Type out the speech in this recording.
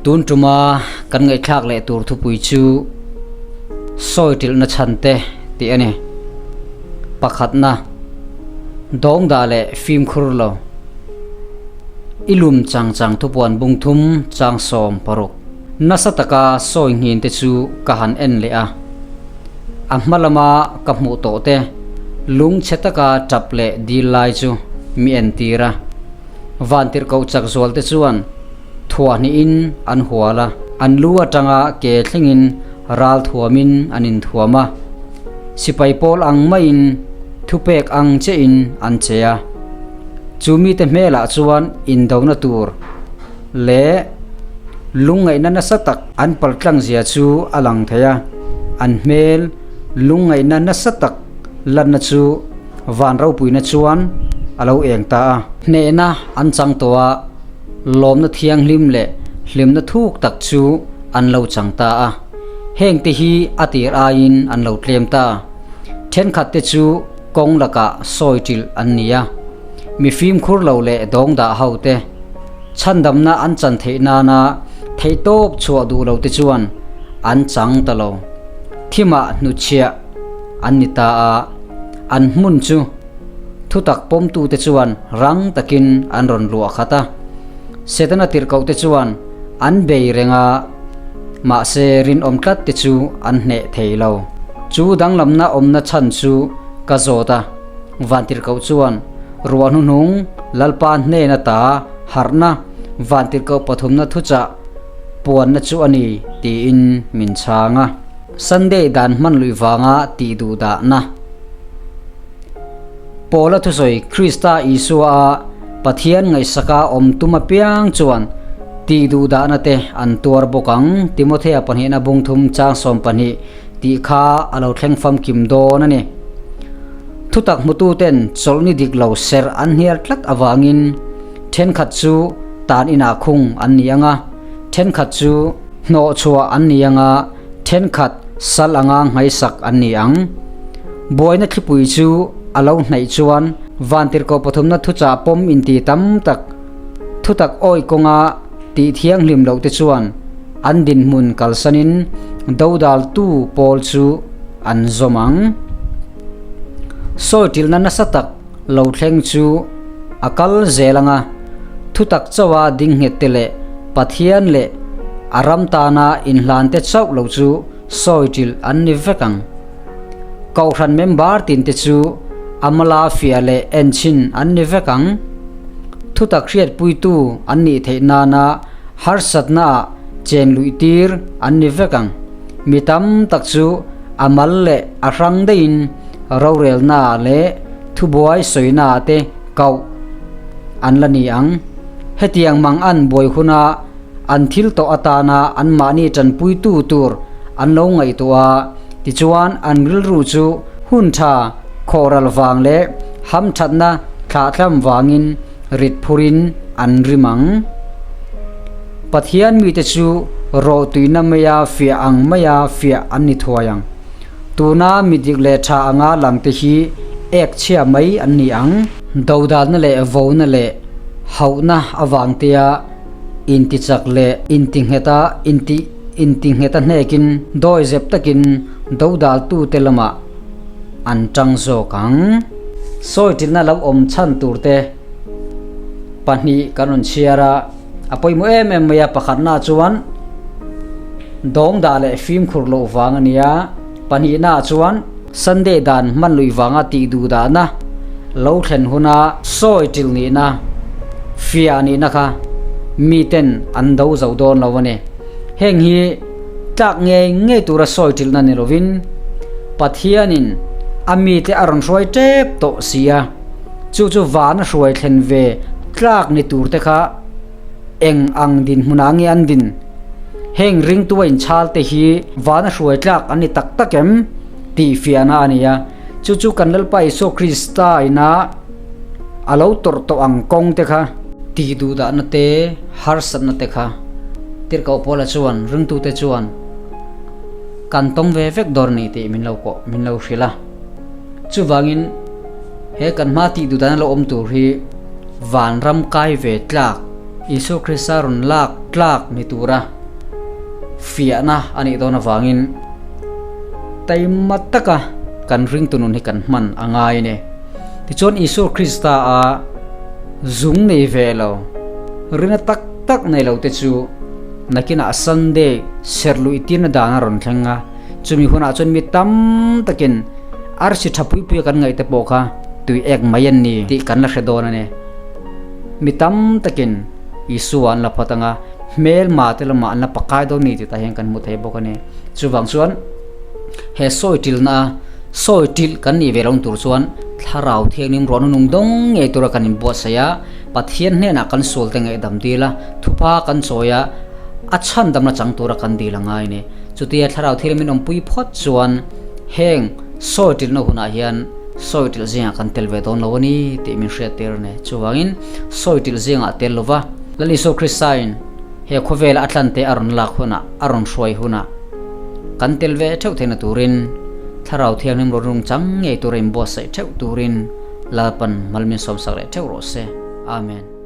Tun tuma kan ngaihthlak leh tur thupui chu sawi tilhna chhan te tih a ni. Pakhatna, dawngdah leh fimkhur lo. I lum chang chang thupuan bung thum chang 16. Nasa taka sawi nghin te chu ka han en leh a. A hma lama ka hmuh tawh te lungchhe taka tap leh dil lai chu mi entir a. Vantirhkoh chak zual te chuan thuahhnihin an hual a, an lu atanga ke thlengin ral thuamin an inthuam a. Sipai pawl ang maiin thupek ang chein an che a. Chu mite hmelah chuan indona tur leh lungngaihna nasa tak an paltlang zia chu a lang thei a, an hmel lungngaihna nasa tak lanna chu van ropuina chuan a lo eng ta a. Hnehna an chang tawh a, lawmna thianghlim leh hlimna thuk tak chu an lo chang ta a. Hengte hi a tir aiin an lo tlem ta. Thenkhatte chu kawng lakah sawi ṭilh an ni a, mi fimkhur lo leh dawngdah hote chhandamna an chan theih nana theihtawp chhuah duh lote chuan an chang ta lo. Thimah hnutchhiah an ni ta a, an hmun chu thutak pawmtute chuan rang takin an rawn luah khat a. Setana tirhkohte chuan an bei reng a, mahse rinawm tlat te chu an hneh thei lo. Chu danglamna awmna chhan chu ka zawt a, Vantirhkoh chuan ruah hnuhnung Lalpa hnena ta harhna Vantirhkoh pathumna thuchah puanna chu a ni tiin min chhang a. Sunday dan hman luih vanga tih duh dahna. Paula thusawi Krista Isua a Pathian ngaihsaka awm tum apiang chuan tih duh dahna te an tuar bawk ang, Timothea pahnihna bung thum chang 12 tih kha a lo thleng famkim dawn a ni. Thutak hmututen chawlhni dik lo serh an hnial tlat avangin thenkhat chu tan inah khung an ni ang a, thenkhat chu hnawhchhuah an ni ang a, thenkhat sal anga nghaisak an ni ang. Buaina thlipui chu a lo hnaih chuan vantirhkoh pathumna thuchah pawm inti tam tak thutak awi kawnga tih thianghlim loh te chuan an dinhmun kalsanin dodaltu pawl chu an zawm ang. Sawi tilna nasa tak lo thleng chu a kal zel anga thutak chauha ding nghet te leh Pathian leh a ram tana inhlan te chauh lo chu sawi tilh an ni vek ang. Kohhran member tin te chu amala fiah leh enchhin an ni vek ang. Thutak hriatpuitu an nih theih nana harsatna ah chen luih tir an ni vek ang. Mi tam tak chu a mal leh a hrang deihin rorelna ah leh thubuai sawina ah te koh an la ni ang. Hetiang mang an buai huna an thil tawh atana anmahni tanpuitu tur an lo ngaihtuah a, tichuan an rilru chu hun tha khawhral vang leh hamthatna thlahthlam vangin rit phurin an rim ang. Pathian mite chu rawhtuina maia fiah ang maia fiah an ni thuai ang. Tuna mi dik leh tha anga langte hi ek chhia mai an ni ang. Dodalna leh vona leh hauhna avangtea intichak leh intingheta inti intingheta hnekin dawi zep takin dodaltute lamah an tang zawk ang. Sawi tilna lo awm chhan turte pahnih kan rawn chhiar a, a pawimawh em em mai a, pakhatna chuan dawngdah leh fimkhur loh vang a ni a, pahnihna chuan Sunday dan hman luih vanga tih duh dahna lo thlen huna sawi tilh nihna, fiah nihna kha miten an do zo dawn lo a ni. Heng hi tlak ngei ngei tura sawi tilhna ni lovin Pathianin a mite a rawn hruai tep tawh si a, chu chu vana hruai thlen ve tlak ni tur te kha eng ang dinhmunah nge an din? Heng ringtu a inchhal te hi vana hruai tlak an ni tak tak em? tih fiahna a ni a. Chu chu kan Lalpa Isua Krista ina a lo tawrh tawh ang kawng te kha. Tih duhdahna te, harsatna te kha Tirhkoh Paula chuan ringtute chuan kan tawng ve vek dawr a ni tih min lo kawh, min lo hrilh a. Chuvangin he kan hma tih duhdahna lo awm tur hi vanram kai ve tlak. Isua Krista rawn lak tlak ni tura fiahna a nih dawn avangin taima taka kan ringtu nun hi kan hman a ngai a ni. Tichuan Isua Krista a zung nei ve lo, rina tak tak nei lo te chu nakinah Sunday serhluih tirna dan a rawn thleng a, chumi hunah chuan mi tam takin arsi tha pui pui a kan ngaih te pawh kha tui ek mai an ni tih kan la hre dawn a ni. Mi tam takin Isua an la phawt ang a, hmelma te lamah an la pakai dawn ni tih tah hian kan hmu thei bawk a ni. Chuvang chuan he sawi tilna a sawi tilh kan nih ve lo tur chuan Thlarau Thianghlim ruahna nung dawng ngei tura kan inbuatsaih a, Pathian hnenah kan sual te ngaihdam dil a, thupa kan chawi a, a chhandamna chang tura kan dil a ngai a ni. Chutia Thlarau Thianghlim min awmpui phawt chuan heng sawi tilhna hunah hian sawi tilh zingah kan tel ve dawn lo a ni tih min hriat tir a ni. Chuvangin sawi tilh zingah tel lova Lal Isua Kristain he khawvela a tlante a rawn lak hunah, a rawn hruai hunah kan tel ve theuh theihna turin Thlarau Thianghlim rawn rung chang ngei tura inbuatsaih theuh turin Lalpan malmin sawmsak leh theuh rawh se. Amen.